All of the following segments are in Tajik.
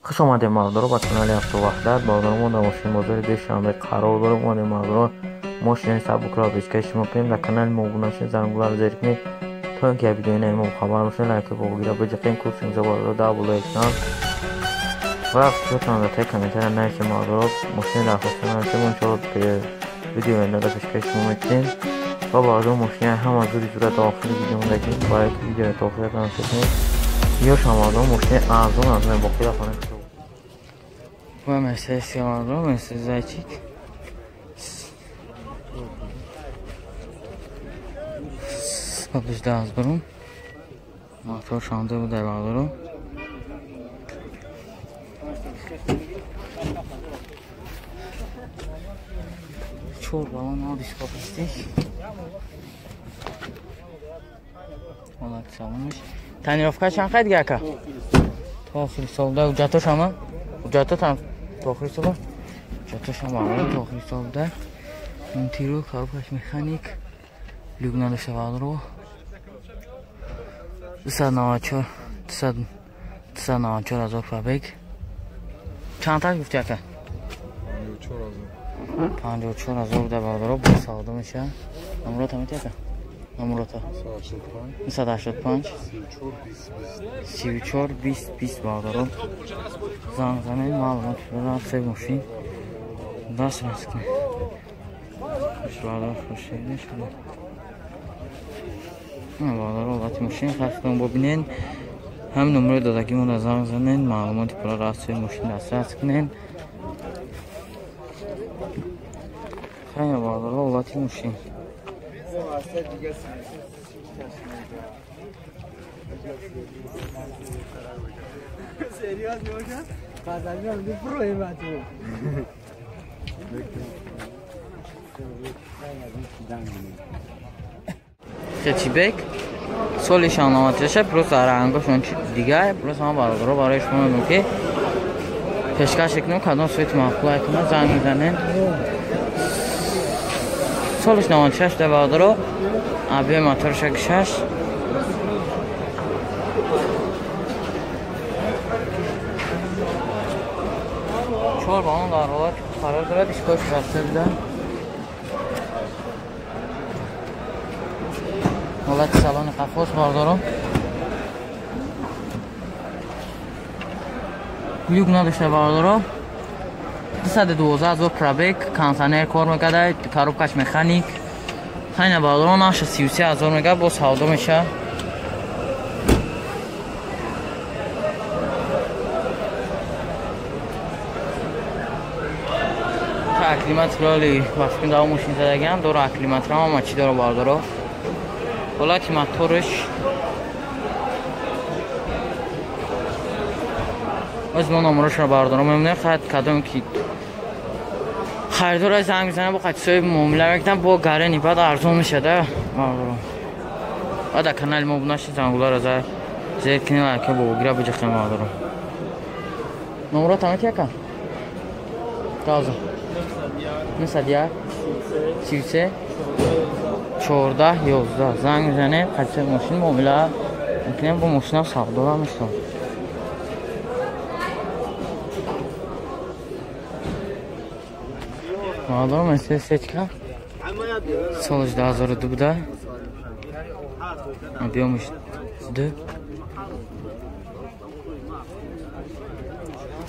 Хуш омадем, мардоро, ба канали Ҳафту Ваҳдат. Бародаро, мо дар мошинбозори Душанбе қарор дорем. Омадем, мардоро, мошинаи сабукро пешкаши шумо кунем. Дар канали мо обуна шавед, зангуларо зер кунед, то ин ки видеои нави мо хабар бошед. Лайки богира биҷиқем, курси инҷо, бародаро, дар болои экран ва фикротон дар таи комментария нависед. Мардоро, мошини дархоста нависед, мо иншоалло видеои оянда пешкаши шумо мекунем. Ва бародаро, мошини ҳама зуди зуда то охири видео мондагӣ, барои ки видеоро то охира тамошо кунед. Ёшам, мардоро, мошини арзон аз боқӣ дар хона. Ва Мерседес мардоро, Мерседес Зайчик. Садужда ҳазорум. Мотор шонда буда, бардоро. Чор балон ҳа, дископистик. Ҳолати салонаш. Тонировка чанд қайд ака? То охири солда. Ҳуҷҷатош ҳама? Ҳуҷҷатот ҳам то охири сола? Ҳуҷҷатош ҳам, бардоро, то охири солда. Монтиру, коробкаш механик. Люк надошта, бардоро. 294 294 ҳазор пробег. Чанд та гуфти, ака? 54 ҳазор буда, бардоро, бо савдо мешавад. Номерот ҳам ака? Номерота 985 34 20 20, бардоро. Занг занед, маълумот се мошин дастрас кунед. Хуш, бардоро, хушед шуда. Бардоро, ҳолати мошин хастон бибинед. Ҳам номерои додагимонро занг занед, маълумоти пурра аз сӯи мошин дастрас кунед. Хайр, бардоро, ҳолати мошин. Хетчбек соли 96, просто рангошон дигар. Просто ман, бародаро, барои шумо мегӯям, ки пешкаш кунем, кадом свет маъқул кунад, занг мезанед. Солиш 96 да, бародаро, объем моторша 6. Чор балон дар ҳолат қарор дорад, дискош баста буда. Ҳолати салони қафос, бардоро. Люк надошта, бардоро. 212 ҳазор пробег, кондиционер кор мекарда, коробкаш механик. Хайна, бардоро, наша 33 ҳазор мега, бо савдо мешавад. Аклиматроли вақти дар мошин задагиам дора, аклиматрам ҳама чӣ дора, бардоро. Ҳолати моторш оз мо номерошро, бардоро, мемонем. Хад кадом ки харидора занг мезанад, бо қати соҳиби муомила мекунам, бо гарени баъд арзон мешада, бардоро. Баъд дар канали мо бунаши, зангуларо зер кунед, лайка богира биҷахем, бардоро. Номерот ҳамати, ака? Газа. 901 33 14 11 занг мезанем, қати мошин муомила мекунем, бо мошинам савдо мешавад. Бародаро, Мерседес Сечка соли 2002 буда. Объемаш 2.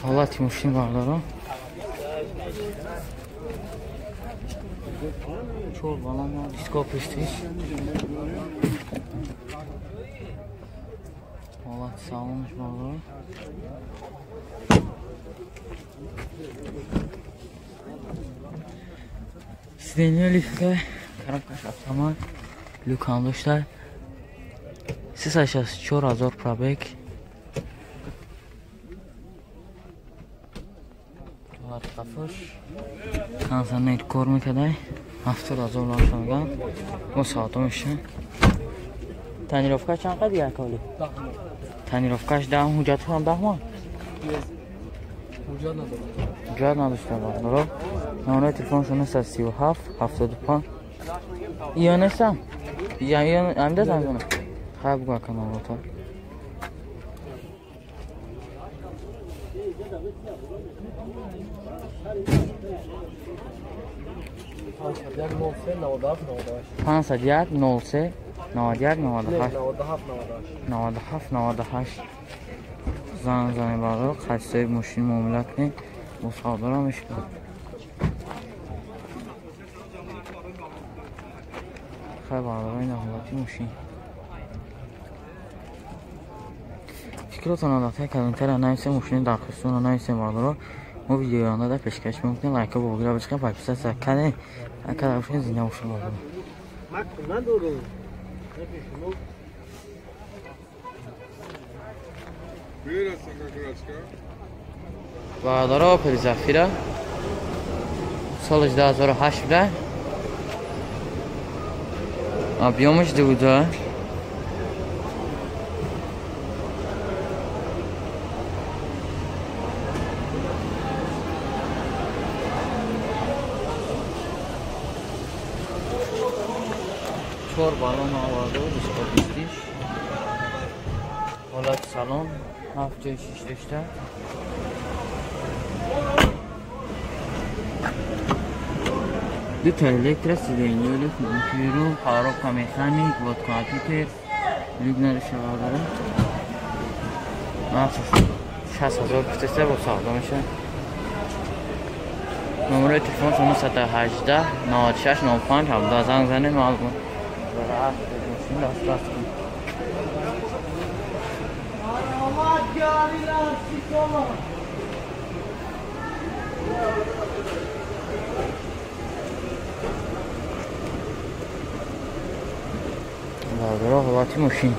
Ҳолати мошин, бардоро. Чор балон, диско пуштиш. Ҳолати салонаш, бардоро. Сиденье лифта, коробкаш автомат, люк ҳам дошта. 364 ҳазор пробег. Ҳолати қафош. Кондиционер кор мекарда. 70 ҳазор лаша мегӯянд. Бо савдо мешавад. Тонировка чанд қад як оли? Тонировкаш 10, ҳуҷҷатҳо ҳам 10 моҳ? Ҳуҷҷат надорад. Ҳуҷҷат надошта, бардоро. Номерои телефоншон 937 75. Иё нестам? Ё ҳамида занг занам? Хайр, бугӯ, ака, номерота. 501 03 91 98 97 98 занг занед бародаро, қайсои мошин муомила кунед, бо савдора мешавад. Хай бародаро, ин ҳолати мошин. Фикротон дар комментария нависем, мошини дархостона нависем бародаро. Мо видеои оянда дар пешкаш мекунем. Лайка богира бишкан, подписаться кунед. Агар бошед зинда бошед бародаро. Бародаро, Опел Зафира соли 2008 буда. Объёмаш 2.2. Чор баллон оварда, 26. Ҳолати салон 7 ҷои 6 дошта. Ду та электро сиденье, муширу, коробка механик, вот компьютер, люк надошта бародаро. Нархаш 60,000 гуфтаста, бо савдо мешавад. Номерои телефон 918 96 05 17 занг занед, маълум мошин дастрас кунед. Бародаро, ҳолати мошин.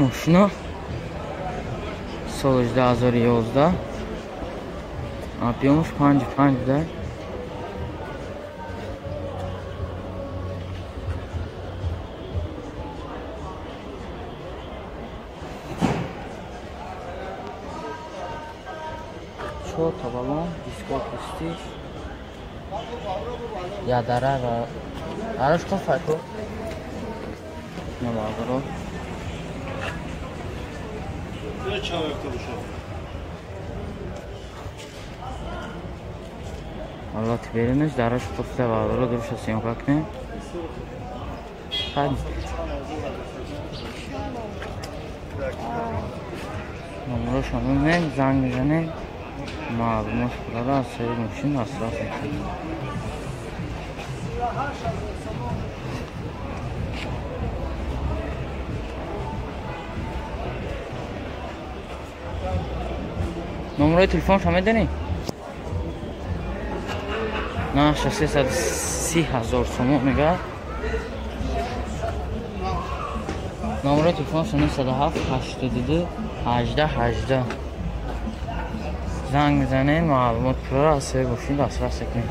Мошина соли 2011, объёмаш 5.5 буда. Чор та баллон, диско пустиш, ядара ва араш кофако. Намагаро. Ҳолати берунаш дараш қуфта бародаро, дуруша съёмка кунем. Номерошо мемем, занг мезанем, маълумот пурра аз сари мошин дастрас мекунем. Номерои телефоншо медонӣ? Нархаш 330,000 сомон мегӯяд. Номерои телефоншо 907 82 18 18. Занг мезанем, маълумот пурра аз сари мошин дастрас мекунем.